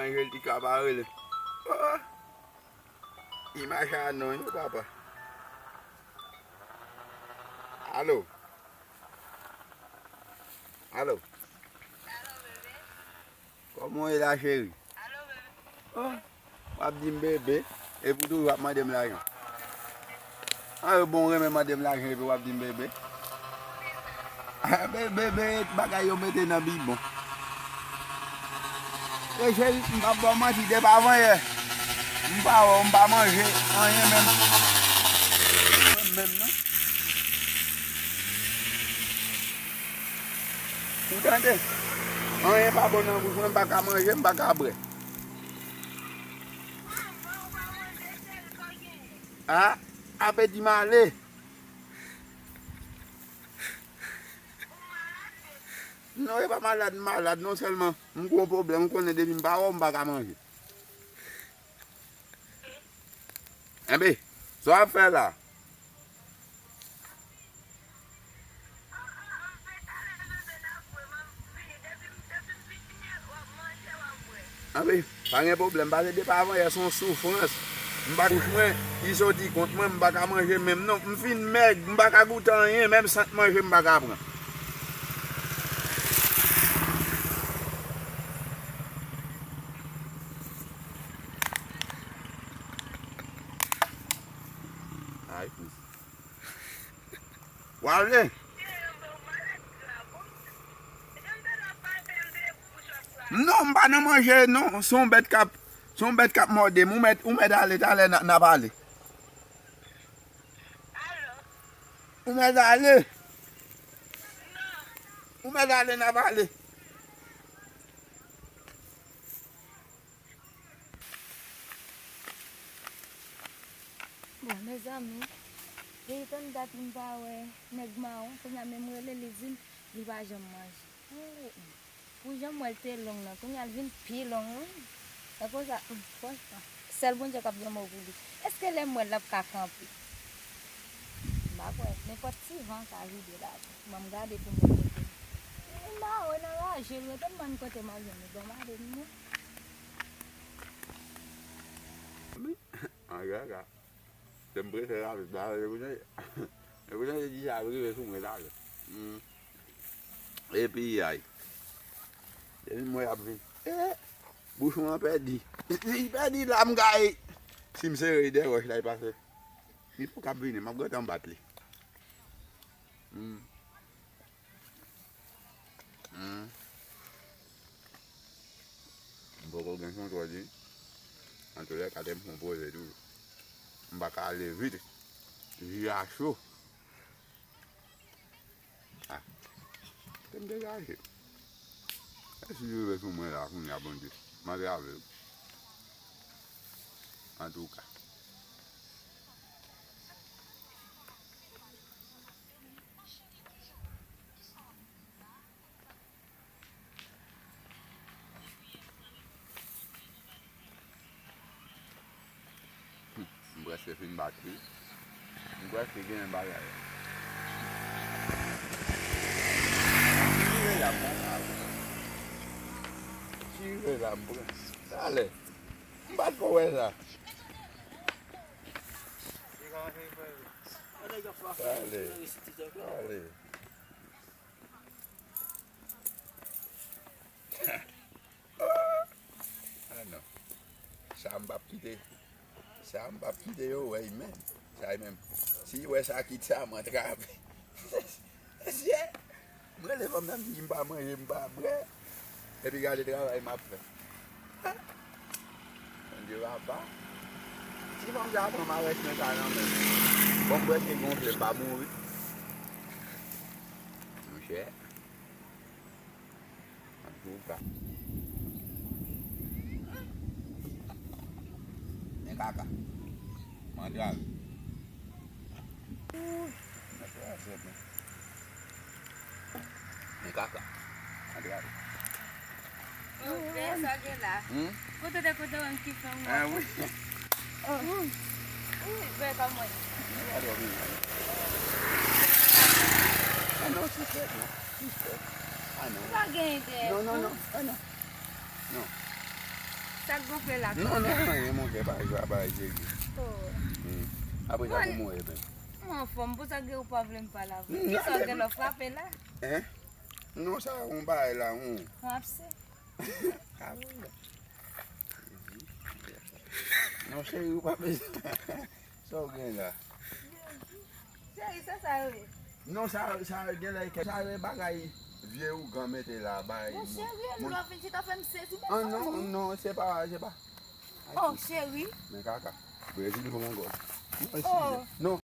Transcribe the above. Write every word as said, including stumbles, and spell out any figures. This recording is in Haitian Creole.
Anjel ti ka pa rele. Oh! Imaj a non yo, papa. Alo? Alo? Kòman w ye la, cheri? Oh, w ap di m bebe, epi w toujou ap mande m lajan. An, yo bon, w renmen mande m lajan epi w ap di m bebe. Bebe, bebe, bagay yo mete nan bibon. E cheri, m p ap ba w manti, depi avanyè, m pa wè w, m pa manje anyen menm. Menm non. Ou tande? Anyen pa bon nan bouch mwen, m pa ka manje, m pa ka bwè. A, apeti m ale. Non, e pa malad, m malad, non, sèlman m gon pwoblèm, m konnen depi m pa wè w, m pa ka manje. Enben, sa w ap fè la? Anben, pa gen pwoblèm, pase depi avanyè se yon soufrans. M pa bouch mwen, li soti kont mwen, m pa ka manje menm non. M fin mèg, m pa ka goute anyen, menm sant manje m pa ka pran. Ay, w ale? Non, m pa nan manje, non. Se yon bèt k ap, se yon bèt k ap mòde m. Ou mèt, ou mèt ale, talè n a, n a pale. Ou mèt ale. Ou mèt ale, n a pale. Bon, mezanmi, depi tann dat m pa wè nèg mawon, kounye a menm rele li di m li pa janm manje. Oh, pou jan m wè l te long nan, kounye a l vin pi long, wi. E konsa, hmm, franchman, sèl Bondye k ap gen mo pou li. Èske lè m wè l, l ap ka kanpe? M pa kwè, nenpòt ti van ka vide la. Ban m gade pou m wè kote l. M pa wè nan raje l, rete m bann kote m al jwenn li, ban m ale m non. Angaga. Se m prese rapid la, e pou jan, e pou jan se di sa ap rive sou mwen talè. Hmm. Epi ay. Depi m wè y ap vin. Eh, bouch mwen pèdi. Li pèdi la m gaye. Si m sere dèyè wòch la, li pase. Li poko ap vini, m ap gentan bat li. Hmm. Hmm. M poko gen kontwòl li. Antoulèka, te m fè yon pwoze toujou. M pa ka ale vit. Ji a cho. Ah. Te m degaje. E si rive sou mwen la, kounye a, Bondye, m antrave w. Antouka. M prèske fin bat li. M prèske genyen bagay la. Tire la, m pran sa. Tire la, m pran. Talè. M pa t ko wè sa. Talè. Talè. Ah non. Sa m p ap kite. Sa m p ap kite yo wè y menm. Sa y menm. Si y wè sa kit sa, m antrave. Mesye, m rele fanm nan, m di m pa manje, m pa bwè. Epi gade travay m ap fè. Bondye papa. Si fanm sa pran marès nan sa nan men m. Bon, m prèske gonfle, m pa mouri. Monchè. Antouka. Men kaka. Mandral. Ooh, mwen kraze, men. Men kaka. Mandral. Oh, bè, sa gen la. Hmm? Kote de kote wè m ki fè mwen. Ah, wi. Oh. Ooh, bè, kòman? Mwen pa dòmi. Ah, non, si fèt, non. Respè. Ah, non. Pa gen ide. Non, non, non. Ah, non. Non. Fè la. Non, non, anyen, mon kè pa jwa, pa jere. Oh. Hmm. Apre sa, kòman w ye menm? Mwen anfòm, pou sa gen ou pa vle m pale avè. Hmm, Kisa w non, gen lò frape la? Hein? Non, sa yon bagay la, yon. Mwen apse. Ah, wi. Non, cheri, ou pa bezwen. Sa w gen la? Cheri, sa sa yo ye. Non, sa, sa gen la, sa e bagay vye ougan mete la, bay. Mon cheri, lò vin chita fè m sezi. Ah, non, non, se pa, se pa. Oh, cheri. Men kaka. Brezil pran gòl. Oh. Non,